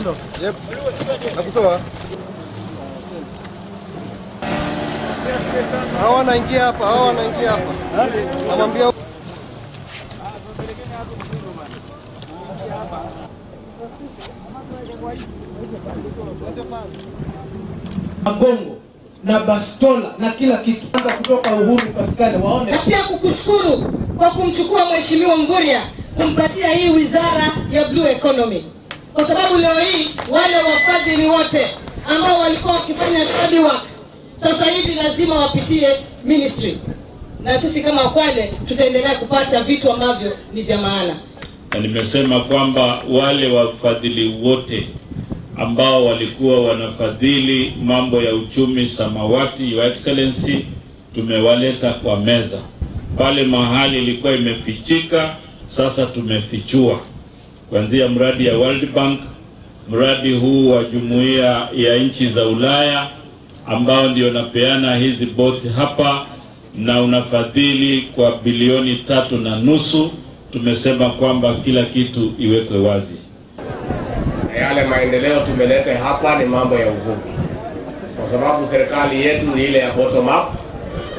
Nyundo. Yep. Nakutoa. Hawa wanaingia hapa, hawa wanaingia hapa. Namwambia Magongo na bastola na kila kitu kutoka uhuru patikane waone. Na pia kukushukuru kwa kumchukua Mheshimiwa Mvurya kumpatia hii wizara ya Blue Economy, kwa sababu leo hii wale wafadhili wote ambao walikuwa wakifanya shoddy work sasa hivi lazima wapitie ministry, na sisi kama Kwale tutaendelea kupata vitu ambavyo ni vya maana. Na nimesema kwamba wale wafadhili wote ambao walikuwa wanafadhili mambo ya uchumi samawati, Your Excellency, tumewaleta kwa meza. Pale mahali ilikuwa imefichika, sasa tumefichua, kuanzia mradi ya World Bank, mradi huu wa jumuiya ya nchi za Ulaya ambao ndio napeana hizi bots hapa na unafadhili kwa bilioni 3.5. Tumesema kwamba kila kitu iwekwe wazi. Na yale maendeleo tumeleta hapa ni mambo ya uvuvi, kwa sababu serikali yetu ni ile ya bottom up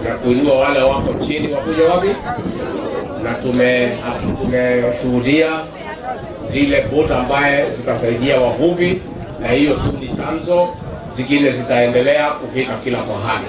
na kuinua wale wako chini wakuja wapi, na tumeshuhudia zile boti ambaye zitasaidia wavuvi, na hiyo tu ni chanzo, zingine zitaendelea kufika kila mahali.